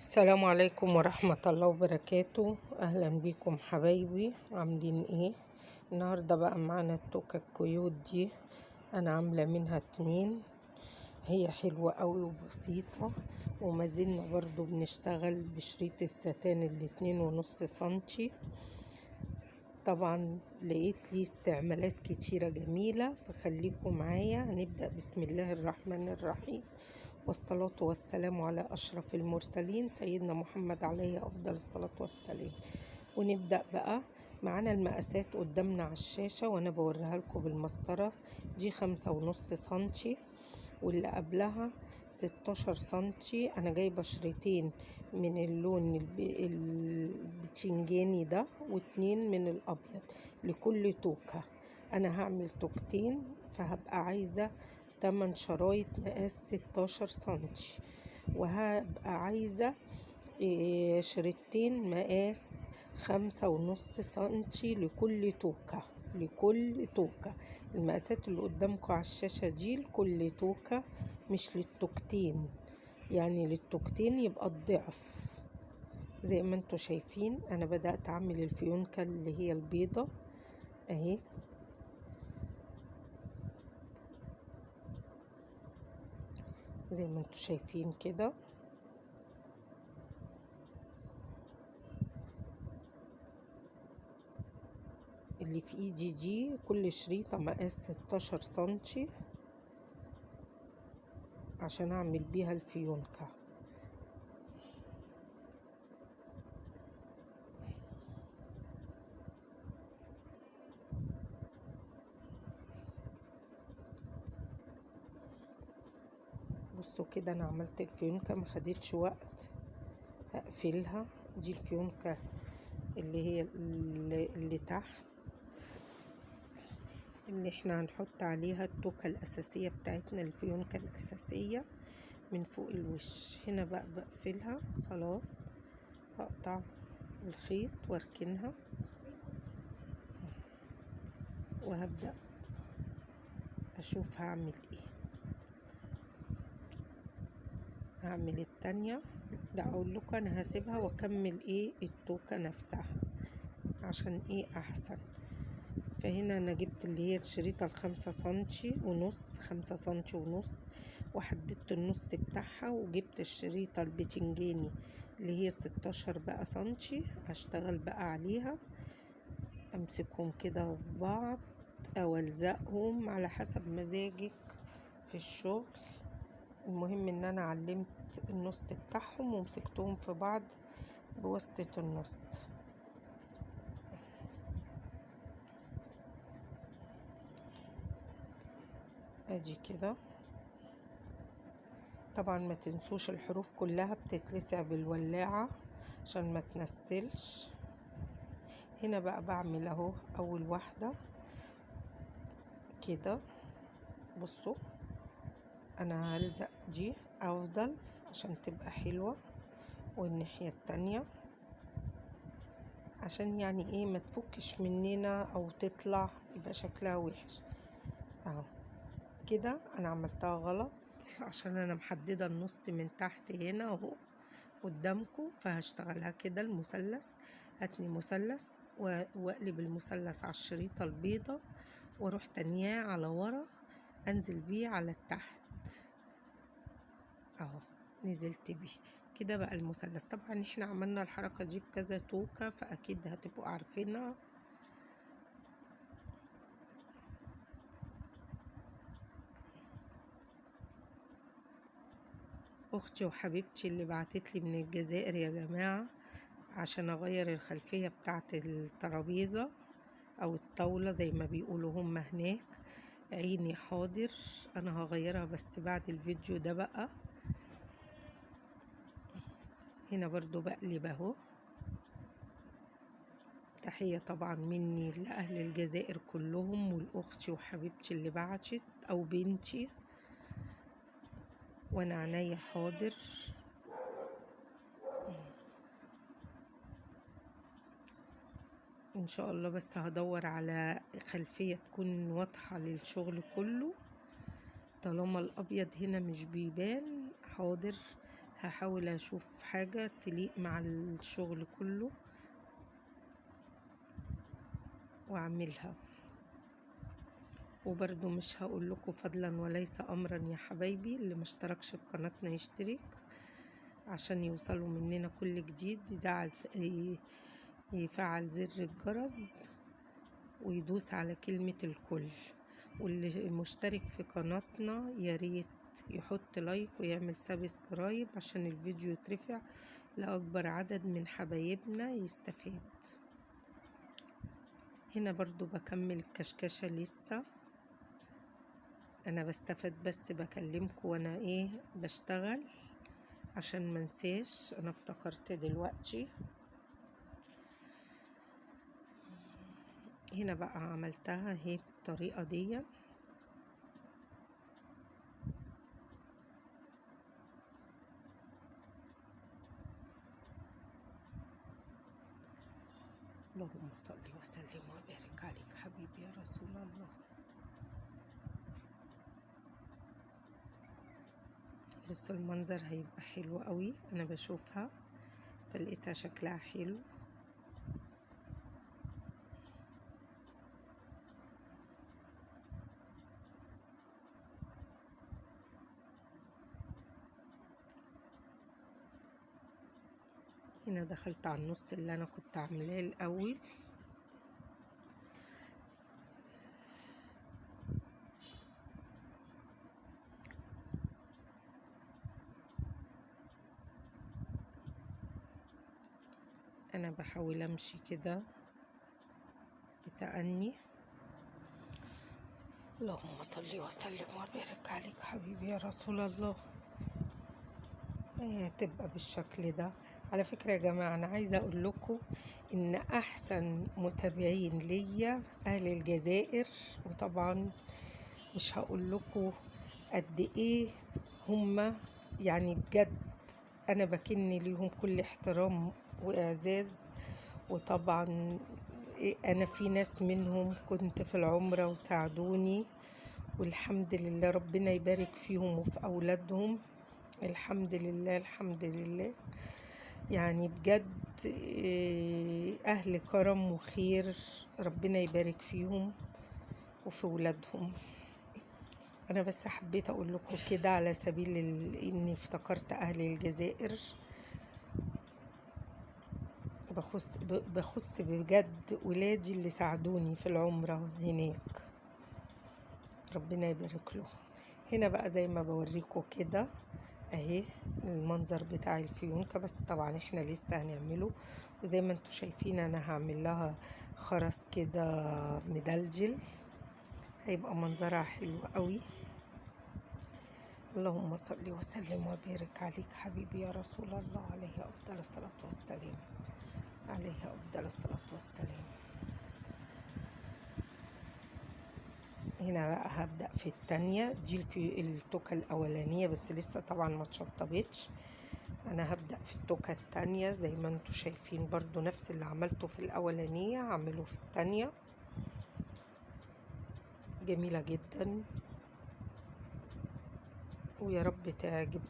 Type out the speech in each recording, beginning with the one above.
السلام عليكم ورحمة الله وبركاته. أهلا بيكم حبايبي، عاملين ايه النهاردة؟ بقى معانا التوكة ال cute دي، أنا عاملة منها 2، هي حلوة قوي وبسيطة، وما زلنا برضو بنشتغل بشريط الستان 2.5 سنتي. طبعا لقيت ليه استعمالات كتيرة جميلة، فخليكم معايا. هنبدأ بسم الله الرحمن الرحيم، والصلاة والسلام على أشرف المرسلين سيدنا محمد عليه أفضل الصلاة والسلام. ونبدأ بقى. معانا المقاسات قدامنا على الشاشة وأنا بوريها لكم بالمسطرة. دي 5.5 سنتي، واللي قبلها 16 سنتي. أنا جايبة شريطين من اللون البتنجاني ده، و2 من الأبيض لكل توكة. أنا هعمل توكتين، فهبقى عايزة 8 شرايط مقاس 16 سنتي، وهبقى عايزة شريطتين مقاس 5.5 سنتي لكل توكة. لكل توكة المقاسات اللي قدامكم على الشاشة دي لكل توكة، مش للتوكتين، يعني للتوكتين يبقى الضعف. زي ما انتوا شايفين انا بدأت اعمل الفيونكة اللي هي البيضة اهي. زي ما انتوا شايفين كده. اللي في ايدي دي كل شريطة مقاس 16 سنتي عشان اعمل بيها الفيونكة. بصوا كده انا عملت الفيونكة، ما خدتش وقت، هقفلها. دي الفيونكة اللي هي اللي تحت، اللي احنا هنحط عليها التوكة الأساسية بتاعتنا، الفيونكة الأساسية من فوق الوش. هنا بقى بقفلها خلاص، هقطع الخيط واركنها، وهبدأ اشوف هعمل ايه. هعمل التانية، لا اقول لكم انا هسيبها واكمل ايه التوكة نفسها عشان ايه احسن. فهنا انا جبت اللي هي الشريطة 5.5 سنتي، 5.5 سنتي، وحددت النص بتاعها، وجبت الشريطة البتنجاني اللي هي 16 بقى سنتي، هشتغل بقى عليها. امسكهم كده في بعض او الزقهم على حسب مزاجك في الشغل. المهم ان انا علمت النص بتاعهم ومسكتهم في بعض بواسطة النص. ادي كده. طبعا ما تنسوش الحروف كلها بتتلسع بالولاعة عشان ما تنسلش. هنا بقى بعمل اهو اول واحدة كده. بصوا انا هلزق دي افضل عشان تبقى حلوة، والناحية التانية عشان يعني ايه ما تفكش مننا او تطلع يبقى شكلها وحش. اهو كده انا عملتها غلط عشان انا محددة النص من تحت هنا اهو قدامكم، فهشتغلها كده المثلث. هتني مثلث واقلب المثلث على الشريطة البيضة، واروح تانياه على ورا، انزل بيه على التحت اهو، نزلت بيه كده بقى المثلث. طبعا احنا عملنا الحركة دي في كذا توكة، فاكيد هتبقوا عارفينها. اختي وحبيبتي اللي بعتت لي من الجزائر يا جماعة عشان اغير الخلفية بتاعت الترابيزة او الطاولة زي ما بيقولوا هم هناك، عيني حاضر انا هغيرها بس بعد الفيديو ده بقى. هنا برضو بقلب اهو. تحية طبعا مني لأهل الجزائر كلهم، والأختي وحبيبتي اللي بعتت او بنتي، وانا عينيا حاضر. ان شاء الله بس هدور على خلفية تكون واضحة للشغل كله، طالما الابيض هنا مش بيبان. حاضر هحاول اشوف حاجة تليق مع الشغل كله واعملها. وبرضو مش هقول لكم فضلا وليس امرا يا حبايبي، اللي مشتركش في قناتنا يشترك عشان يوصلوا مننا كل جديد، يفعل زر الجرس ويدوس على كلمة الكل. واللي مشترك في قناتنا يا ريت يحط like ويعمل subscribe عشان الفيديو يترفع لأكبر عدد من حبايبنا يستفاد. هنا برضو بكمل الكشكشة لسه، انا بستفاد بس بكلمكم وانا ايه بشتغل عشان منساش. انا افتكرت دلوقتي. هنا بقى عملتها اهي بالطريقة دي. اللهم صل وسلم وبارك عليك حبيبي يا رسول الله. بصوا المنظر هيبقى حلو قوي، انا بشوفها فلقيتها شكلها حلو. هنا دخلت على النص اللي انا كنت عاملاه الاول. انا بحاول امشي كده بتأني. اللهم صل وسلم وبارك عليك حبيبي يا رسول الله. تبقى بالشكل ده. على فكرة يا جماعة انا عايزة اقول لكم ان احسن متابعين ليا اهل الجزائر، وطبعا مش هقول لكم قد ايه هما يعني بجد انا بكن ليهم كل احترام واعزاز. وطبعا انا في ناس منهم كنت في العمرة وساعدوني، والحمد لله ربنا يبارك فيهم وفي اولادهم. الحمد لله الحمد لله، يعني بجد اهل كرم وخير، ربنا يبارك فيهم وفي ولادهم. انا بس حبيت اقول لكم كده على سبيل اني افتكرت اهل الجزائر. بخص بجد ولادي اللي ساعدوني في العمرة هناك، ربنا يبارك لهم. هنا بقى زي ما بوريكم كده اهي المنظر بتاع الفيونكة، بس طبعا احنا لسه هنعمله. وزي ما انتم شايفين انا هعمل لها خرز كده مدلجل، هيبقى منظرها حلو قوي. اللهم صل وسلم وبارك عليك حبيبي يا رسول الله، عليه افضل الصلاة والسلام، عليه افضل الصلاة والسلام. هنا بقى هبدأ في التانية دي، في التوكة الأولانية بس لسه طبعا ما اتشطبتش. أنا هبدأ في التوكة التانية زي ما انتوا شايفين، برضو نفس اللي عملته في الأولانية هعمله في التانية. جميلة جدا، ويا رب تعجب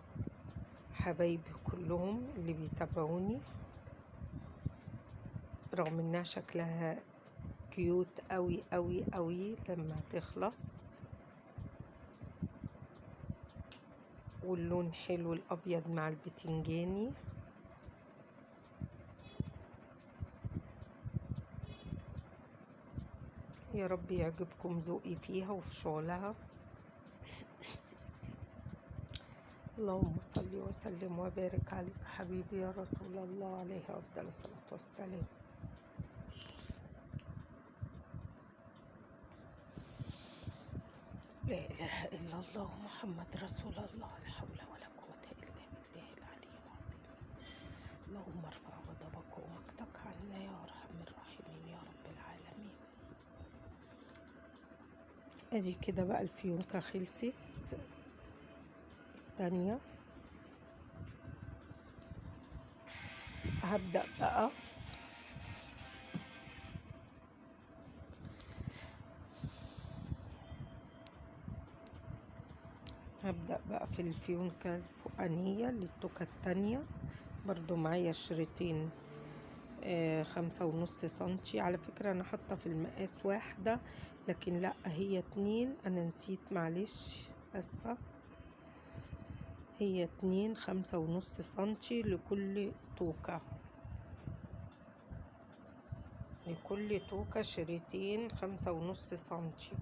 حبايبي كلهم اللي بيتابعوني، رغم انها شكلها cute قوي قوي قوي لما تخلص، واللون حلو الابيض مع البتنجاني. يا رب يعجبكم ذوقي فيها وفي شغلها. اللهم صل وسلم وبارك عليك حبيبي يا رسول الله، عليه افضل الصلاة والسلام. لا إله إلا الله محمد رسول الله، لا حول ولا قوة إلا بالله العلي العظيم. اللهم ارفع غضبك ومقتك عنا يا أرحم الراحمين يا رب العالمين. أدي كده بقى الفيونكة خلصت التانية. هبدأ بقى الفيونكة الفوقانية للتوكة التانية. برضو معايا شريطين 5.5 سنتي. على فكرة انا حاطة في المقاس واحدة، لكن لا هي 2، انا نسيت معلش اسفة. هي 2 5.5 سنتي لكل توكة، لكل توكة شريطين 5.5 سنتي.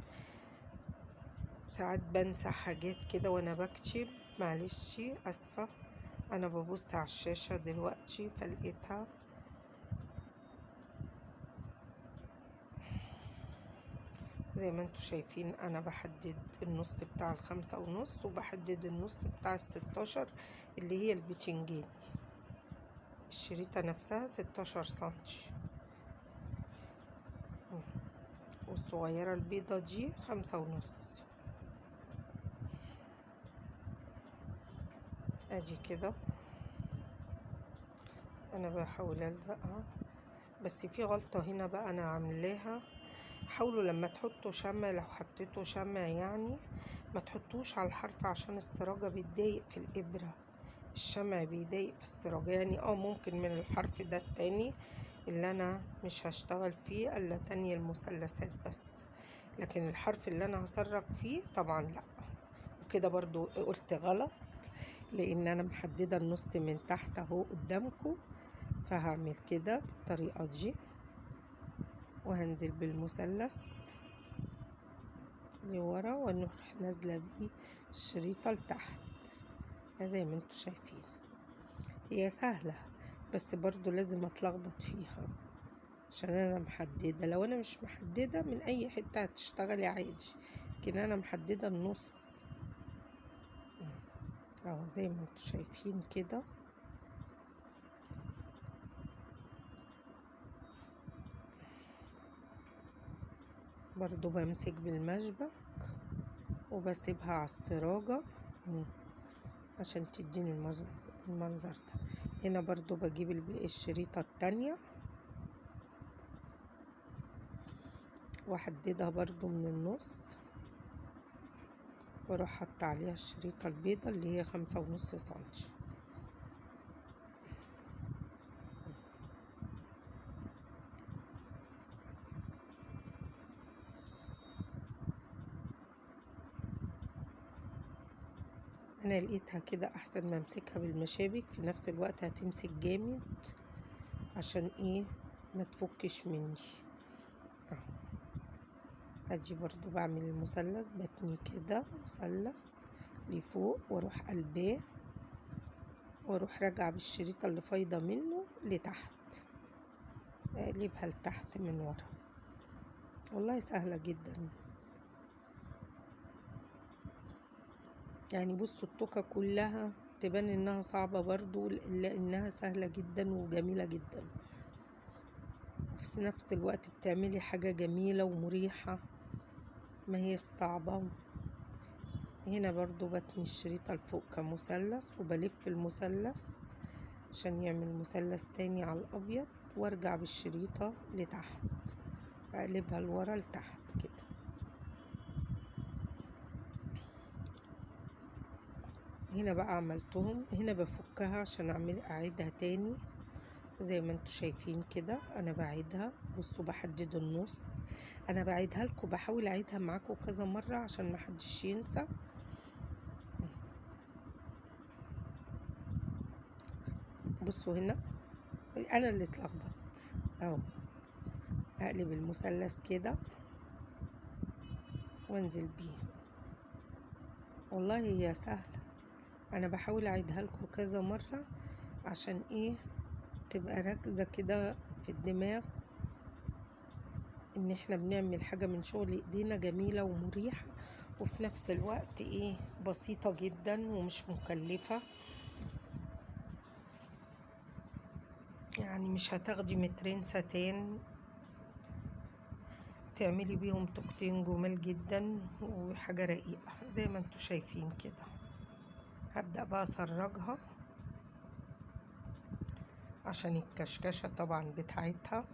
ساعات بنسى حاجات كده وانا بكتب، معلش اسفة. انا ببص على الشاشة دلوقتي فلقيتها. زي ما انتوا شايفين انا بحدد النص بتاع 5.5، وبحدد النص بتاع 16 اللي هي البتنجاني. الشريطة نفسها 16 سنتي، والصغيرة البيضة دي 5.5. ادي كده انا بحاول الزقها، بس في غلطة هنا بقى انا عاملاها. حاولوا لما تحطوا شمع، لو حطيتوا شمع يعني ما تحطوش على الحرف عشان السراجة بتضايق في الابرة، الشمع بيضايق في السراجة. يعني ممكن من الحرف ده التاني اللي انا مش هشتغل فيه الا تاني المثلثات بس، لكن الحرف اللي انا هسرج فيه طبعا لا. وكده برضو قلت غلط لان انا محددة النص من تحت اهو قدامكم، فهعمل كده بالطريقة دي وهنزل بالمثلث لورا ونروح نازلة بيه الشريطة لتحت زي ما انتوا شايفين. هي سهلة بس برضو لازم اتلخبط فيها عشان انا محددة. لو انا مش محددة من اي حتة هتشتغلي عادي، لكن انا محددة النص اهو زي ما انتوا شايفين كده. برضو بمسك بالمشبك وبسيبها على السراجة عشان تديني المنظر ده. هنا برضو بجيب الشريطة التانية واحددها برضو من النص، واروح حاطة عليها الشريطة البيضة اللي هي 5.5 سنتي. انا لقيتها كده احسن ما امسكها بالمشابك، في نفس الوقت هتمسك جامد عشان ايه ما تفكش مني. ادي برضو بعمل المثلث، بتني كده مثلث لفوق واروح قلباه واروح راجعه بالشريطه اللي فايضه منه لتحت، اقلبها لتحت من ورا. والله سهله جدا يعني. بصوا التوكه كلها تبان انها صعبه برضو، الا انها سهله جدا وجميله جدا، في نفس الوقت بتعملي حاجه جميله ومريحه، ما هي الصعبه. هنا برضو بتني الشريطه لفوق كمثلث وبلف المثلث عشان يعمل مثلث تاني على الابيض، وارجع بالشريطه لتحت اقلبها لورا لتحت كده. هنا بقى عملتهم، هنا بفكها عشان اعمل اعيدها تاني زي ما انتوا شايفين كده. انا بعيدها، بصوا بحدد النص، انا بعيدها لكم، بحاول اعيدها معاكم كذا مرة عشان ما حدش ينسى. بصوا هنا انا اللي اتلخبطت اهو، اقلب المثلث كده وانزل بيه. والله هي سهلة، انا بحاول اعيدها لكم كذا مرة عشان ايه تبقى راكزة كده في الدماغ ان احنا بنعمل حاجة من شغل ايدينا جميلة ومريحة، وفي نفس الوقت ايه بسيطة جدا ومش مكلفة. يعني مش هتاخدي مترين ستان تعملي بيهم توكتين جمال جدا وحاجة رقيقة زي ما انتوا شايفين كده. هبدأ بقى اسرجها عشان الكشكشة طبعا بتاعتها.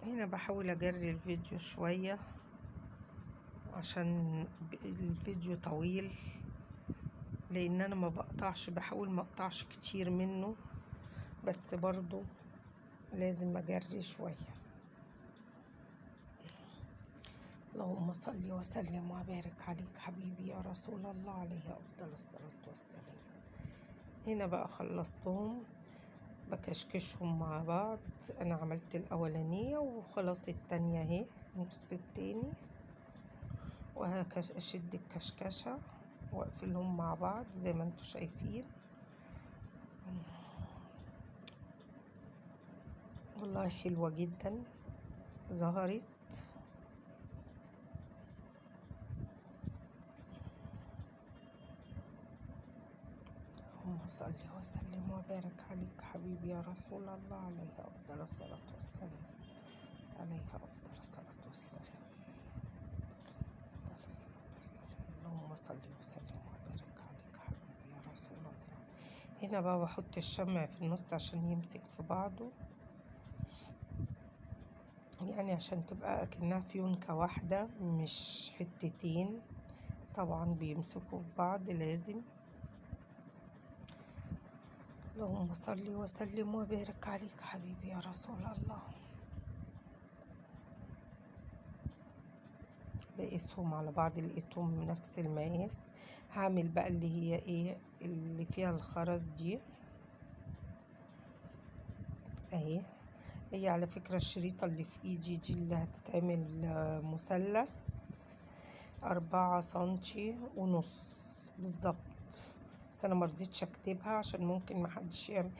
هنا بحاول اجري الفيديو شوية عشان الفيديو طويل، لان انا ما بقطعش، بحاول ما اقطعش كتير منه، بس برضو لازم اجري شوية. اللهم صل وسلم وبارك عليك حبيبي يا رسول الله، عليه افضل الصلاة والسلام. هنا بقى خلصتهم، بكشكشهم مع بعض. انا عملت الاولانية وخلاص، التانية اهي نص التاني، وهشد الكشكشة واقفلهم مع بعض زي ما انتوا شايفين. والله حلوة جدا ظهرت. اللهم صل وسلم وبارك عليك حبيبي يا رسول الله، عليه افضل الصلاة والسلام، عليه افضل الصلاة والسلام، افضل الصلاة والسلام. اللهم صل وسلم وبارك عليك حبيبي يا رسول الله. هنا بقى بحط الشمع في النص عشان يمسك في بعضه، يعني عشان تبقى اكنها فيونكة واحدة مش حتتين، طبعا بيمسكوا في بعض لازم. اللهم صل وسلم وبارك عليك حبيبي يا رسول الله. بقيسهم على بعض، لقيتهم نفس المقاس. هعمل بقى اللي هي ايه اللي فيها الخرز دي اهي. هي على فكرة الشريطة اللي في ايدي دي اللي هتتعمل مثلث 4.5 سنتي بالظبط، بس انا مرضتش اكتبها عشان ممكن محدش يعمل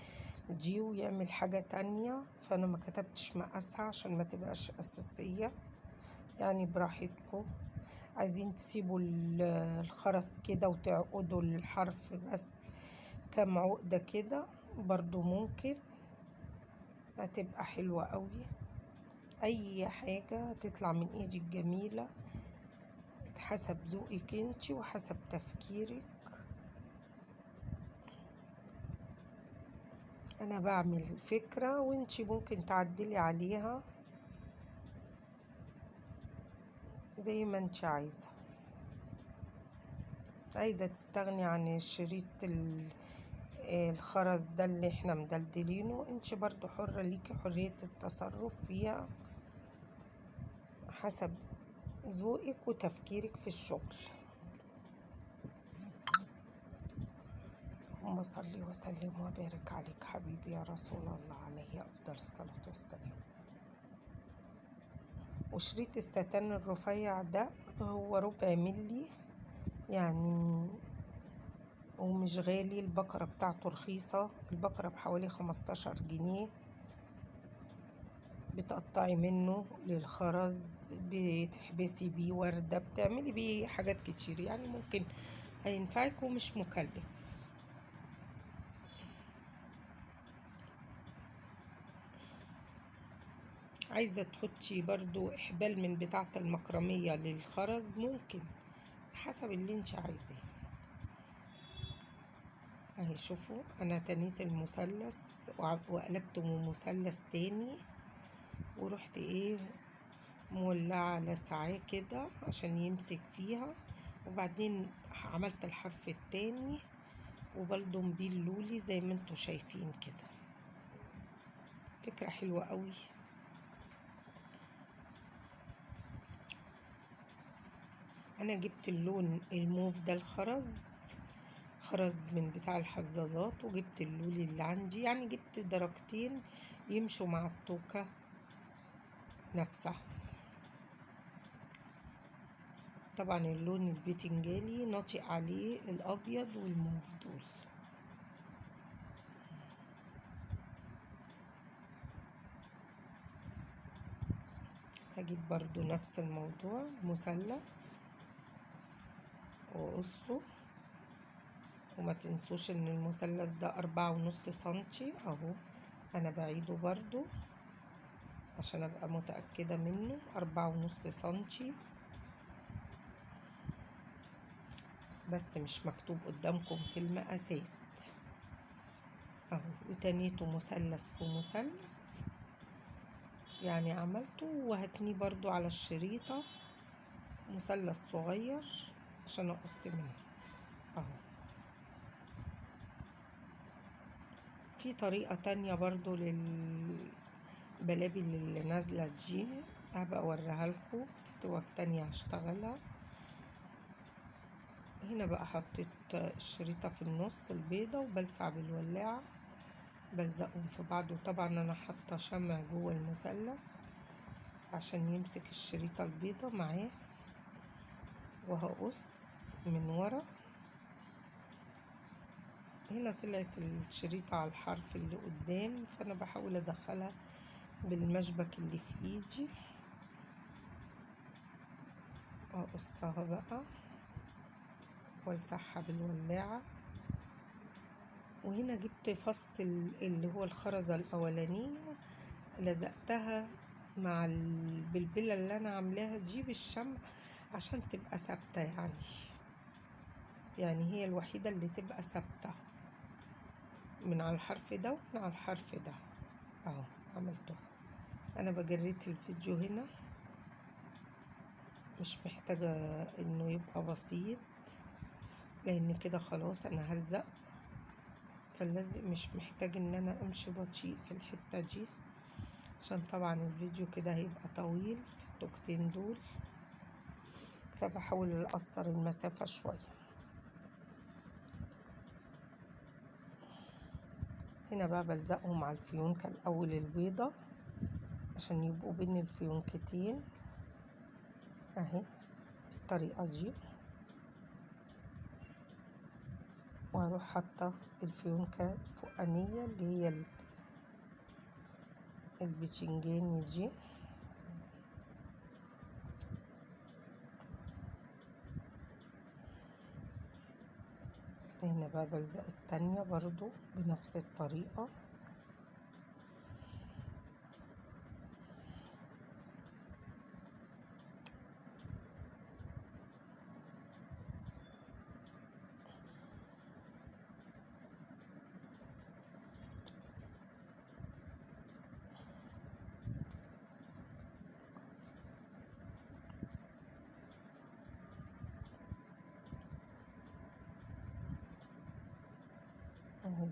دي ويعمل حاجة تانية، فانا ما كتبتش مقاسها عشان ما تبقاش اساسية. يعني براحتكم، عايزين تسيبوا الخرز كده وتعقدوا الحرف بس كام عقدة كده برضو ممكن، هتبقى حلوة قوي. اي حاجة تطلع من ايدك جميلة حسب ذوقك انتي وحسب تفكيرك. انا بعمل فكرة وانتي ممكن تعدلي عليها زي ما انتي عايزة. عايزة تستغني عن الشريط الخرز ده اللي احنا مدلدلينه، انتي برضو حرة، ليكي حرية التصرف فيها حسب ذوقك وتفكيرك في الشغل. اللهم صل وسلم وبارك عليك حبيبي يا رسول الله، عليه افضل الصلاة والسلام. وشريط الستان الرفيع ده هو 1/4 ملي يعني، ومش غالي، البكرة بتاعته رخيصة، البكرة بحوالي 15 جنيه. بتقطعي منه للخرز، بتحبسي بيه وردة، بتعملي بيه حاجات كتير، يعني ممكن هينفعك ومش مكلف. عايزة تحطي برضو احبال من بتاعة المكرمية للخرز ممكن، حسب اللي انت عايزاه. اهي شوفوا انا تنيت المثلث وقلبته مثلث تاني، ورحت ايه مولعة لسعاه كده عشان يمسك فيها، وبعدين عملت الحرف التاني وبلضم بيه اللولي زي ما انتوا شايفين كده. فكرة حلوة قوي. انا جبت اللون الموف ده الخرز، خرز من بتاع الحزازات، وجبت اللولي اللي عندي، يعني جبت درجتين يمشوا مع التوكة نفسها. طبعا اللون البتنجالي ناطق عليه الابيض والموف دول. هجيب برضو نفس الموضوع مثلث واقصه، وما تنسوش ان المثلث ده 4.5 سنتي اهو، انا بعيده برضو عشان ابقى متأكدة منه، 4.5 سنتي بس مش مكتوب قدامكم في المقاسات اهو. وتنيته مثلث في مثلث يعني عملته، وهتنيه برضو على الشريطة مثلث صغير عشان اقص منه اهو. في طريقة تانية برضو للبلابل اللي نازلة دي، هبقى اوريها لكم في توك تانية هشتغلها. هنا بقى حطيت الشريطة في النص البيضة وبلسع بالولاعة، بلزقهم في بعض. وطبعا انا حاطة شمع جوه المثلث عشان يمسك الشريطة البيضة معاه. وهقص من ورا. هنا طلعت الشريطة على الحرف اللي قدام، فانا بحاول ادخلها بالمشبك اللي في ايدي. اقصها بقى والسحها بالولاعة. وهنا جبت فص اللي هو الخرزة الاولانية، لزقتها مع البلبلة اللي انا عاملاها دي بالشمع عشان تبقى ثابتة، يعني هي الوحيدة اللي تبقى ثابتة من على الحرف ده ومن على الحرف ده اهو. عملته انا بجريت الفيديو هنا، مش محتاجة انه يبقى بسيط لان كده خلاص انا هلزق، فاللزق مش محتاج ان انا امشي بطيء في الحتة دي، عشان طبعا الفيديو كده هيبقى طويل في التوكتين دول، فبحاول اقصر المسافة شوية. هنا بقى بلزقهم على الفيونكة الاول البيضة عشان يبقوا بين الفيونكتين اهي بالطريقة دي. وهروح حاطة الفيونكة الفوقانية اللي هي البتنجاني دي. هنا بقى بلزق التانية برضو بنفس الطريقة.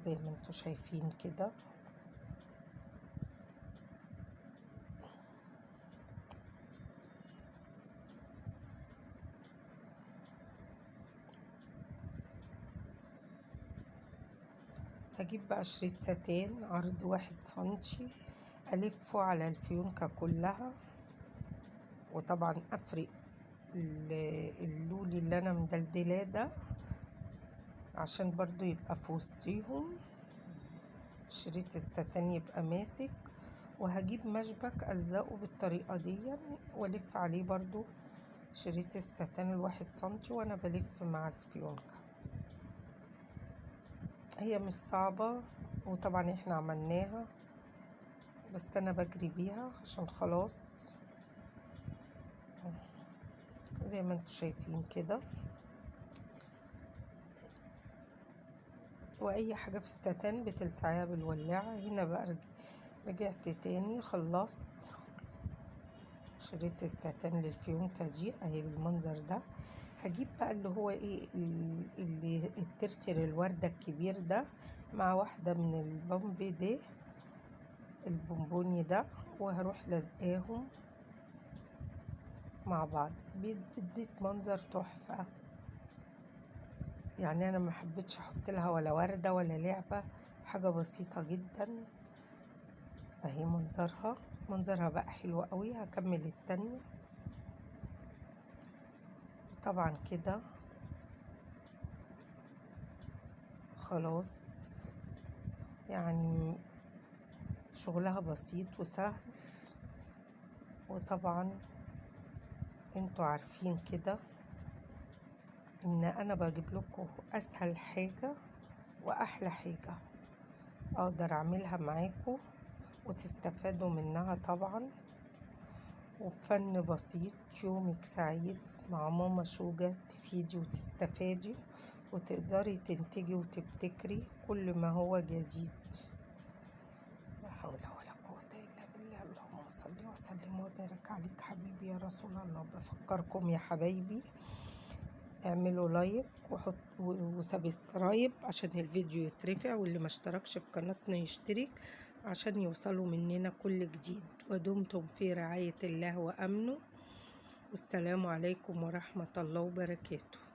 زي ما انتوا شايفين كده. هجيب بقى شريط ساتان عرض 1 سنتي، الفه على الفيونكة كلها، وطبعا افرق اللولي اللي انا مدلدلاه ده عشان برضو يبقى في وسطيهم شريط الستان يبقى ماسك. وهجيب مشبك الزقه بالطريقة دي والف عليه برضو شريط الستان 1 سنتي وانا بلف مع الفيونكة. هي مش صعبة وطبعا احنا عملناها، بس انا بجري بيها عشان خلاص زي ما انتوا شايفين كده. واي حاجة في الستان بتلسعيها بالولاعة. هنا بقى رجعت تاني خلصت شريط الستان للفيونكة دي اهي بالمنظر ده. هجيب بقى اللي هو ايه اللي الترتر الوردة الكبير ده مع واحدة من البامبي دي البونبوني ده، وهروح لازقاهم مع بعض. بيديت منظر تحفة. يعني انا ما حبيتش احط لها ولا وردة ولا لعبة، حاجة بسيطة جدا اهي. منظرها بقى حلو قوي. هكمل التانية طبعا كده خلاص. يعني شغلها بسيط وسهل، وطبعا انتوا عارفين كده ان انا بجيب لكم اسهل حاجة واحلى حاجة اقدر اعملها معاكم وتستفادوا منها طبعا، وبفن بسيط. يومك سعيد مع ماما شوجة، تفيدي وتستفادي وتقدري تنتجي وتبتكري كل ما هو جديد. لا حول ولا قوة إلا بالله، اللهم صل وسلم. وسلم وبارك عليك حبيبي يا رسول الله. بفكركم يا حبايبي اعملوا like وحط و subscribe عشان الفيديو يترفع، واللي ما اشتركش في قناتنا يشترك عشان يوصلوا مننا كل جديد. ودمتم في رعاية الله وأمنه، والسلام عليكم ورحمة الله وبركاته.